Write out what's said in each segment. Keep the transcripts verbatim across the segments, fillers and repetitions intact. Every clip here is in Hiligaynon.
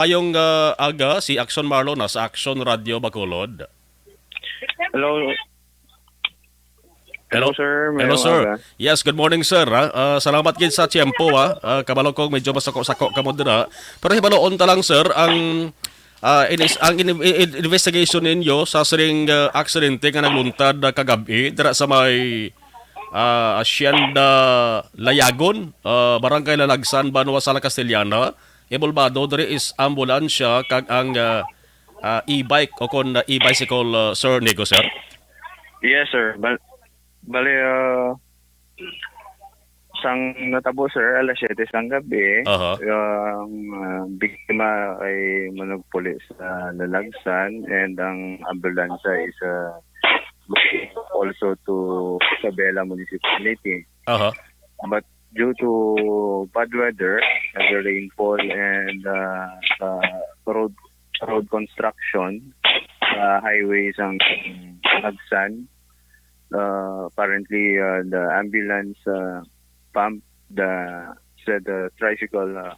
Ayong ah, aga, si Action Marlo na sa Action Radio Bacolod. Hello. Hello, sir. Hello, sir. Yes, good morning, sir. Ah, ah, salamat gid sa tiyempo, ah. Ah, kabalo ko medyo masako-sako ka mo dira. Pero hibaluon ta lang, sir, ang ah, inis, ang in- in- investigation ninyo sa siring ah, aksidente nga nagluntad ah, kagab-i dira sa may ah, Hacienda Layagon, ah, Barangay Lalagsan, Banwa, Sala, Castellana. Involbado diri is ambulansya kag ang ah, ah, e-bike o kon ah, e-bicycle, ah, Sir Nigo, sir? Yes, sir. Bal bali, ah, sang natabo, sir, alas siyete sang gabi, Aha. ang ah, biktima ay manugpuli sa Lalagsan and ang ambulansya is ah, also to Isabela Municipality. Aha. But due to bad weather, heavy rainfall, and uh, uh, road road construction, uh, highway sang Lalagsan, uh, apparently uh, the ambulance uh, pump the said uh, tricycle uh,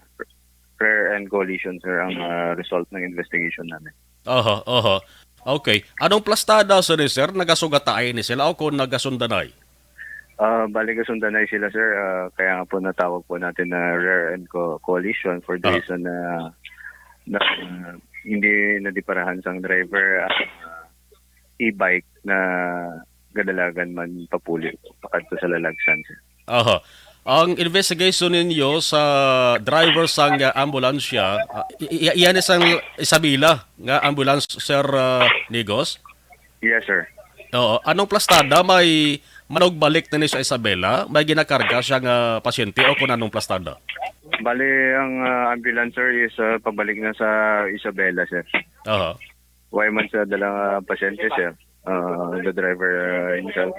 rear end collision, sir, ang uh, result ng investigation namin. Aha, aha. Okay. Anong plastada, sir, ni sir? Nagasugataay ni sila o kung nagasundanay? Ah, bali, gasundanay sila, sir. Ah, kaya nga po natawag po natin na rear end co- collision for the Ah. reason na, na ah, hindi nadiparahan sang driver ang ah, e-bike na gadalagan man papuli pakadto sa Lalagsan, sir. Aha. Ang investigation ninyo sa driver sang ah, ambulansya, ah, i- i- iyan isang Isabela nga ambulance, Sir ah, Nigos? Yes, sir. Oo. Anong plastada? May manugbalik na ni sa Isabela? May ginakarga siya nga pasyente o kung anong plastada? Bali, ang ah, ambulance, sir, is ah, pabalik na sa Isabela, sir. Aha. Why man sa dalang ah, pasyente, sir? Ah, the driver ah, himself.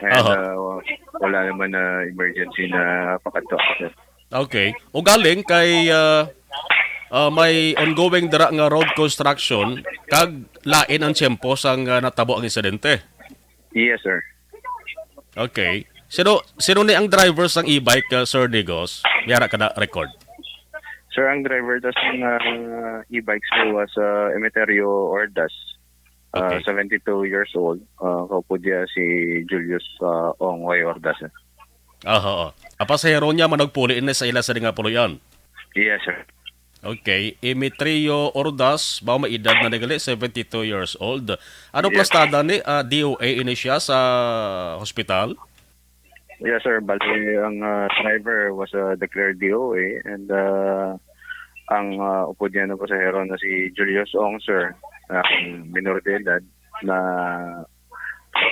And Aha. ah, wala naman na emergency na pakadto, sir. Okay. Ugaling kay ah, ah, may ongoing dira nga road construction kag lain ang tiyempo sang ah, natabo ang insidente. Yes, sir. Okay. Sino sino ni ang driver sang e-bike, ah, Sir Digos? May ara ka na record. Sir, ang driver ta sang ah, e-bike, sir, was ah, Emeterio Ordas, ah, Okay. seventy-two years old. Ah, kaupod niya si Julius ah, Ong Way Ordas, sir. Ah, oo. Ang pasahero niya manugpuli ini sa ila sa nga puloy-an. Yes, sir. Okay, Emetrio Ordas, mao may edad na ni gali, seventy-two years old. Anong Yes. plastada ni ah, D O A ini siya sa hospital? Yes, sir. Bali, ang ah, driver was ah, declared D O A, and ah, ang ah, upod niya na pasahero na si Julius Ong, sir, ang minor de edad na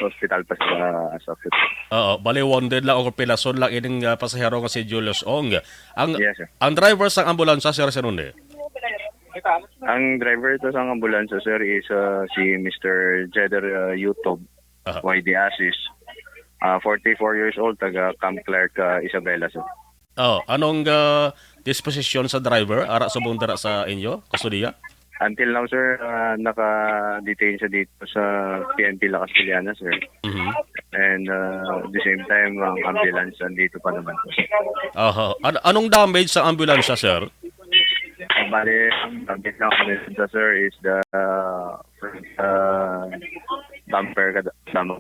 hospital pa sa, sa hospital. Oo, bali wounded lang o pilason lang ining ah, pasahero nga si Julius Ong. Ang Yes, sir. ang driver sang ambulansya, Sir Sinunde? Ang driver to sang ambulansya, sir, is ah, si Mister Jeder ah, Yutob, Aha. Y D Asis. Ah, forty-four years old, taga Camp Clark, ah, Isabela, sir. Oh, anong ah, disposisyon sa driver ara subong dira sa inyo, kustodiya? Until now, sir, ah, naka-detain siya dito sa P N P La Castellana, sir. Mhm. And ah, at the same time, ang ambulance nandito pa naman po, sir. Aha. An- anong damage sa ambulansya, sir? Ah, bali, ang damage ng ambulance, sir, is the uh, front uh, bumper kada tama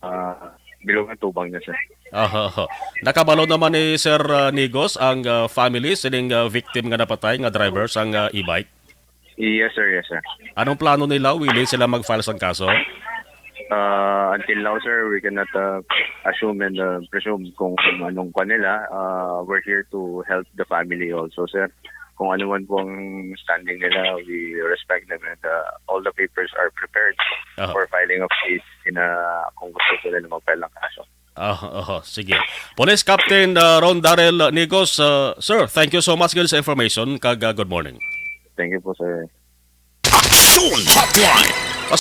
uh, bilog ang tubang niya, sir. Aha, aha. Nakabalo naman ni Sir ah, Nigos ang ah, family sining ah, victim nga napatay nga driver sang ah, e-bike? Yes, sir. Yes, sir. Anong plano nila? Willing sila mag-file sang kaso? Uh, until now, sir, we cannot uh, assume and uh, presume kung anong kwan nila. Uh, we're here to help the family also, sir. Kung ano man po ang standing nila, we respect them, and uh, all the papers are prepared Aha. for filing of case in uh, kung gusto po nila mag-file ng kaso. Ah, oho, sige. Police Captain ah, Ron Darrell Nigos, ah, sir, thank you so much gid sa information kag ah, good morning. Thank you po, sir. Aksyon Hotline.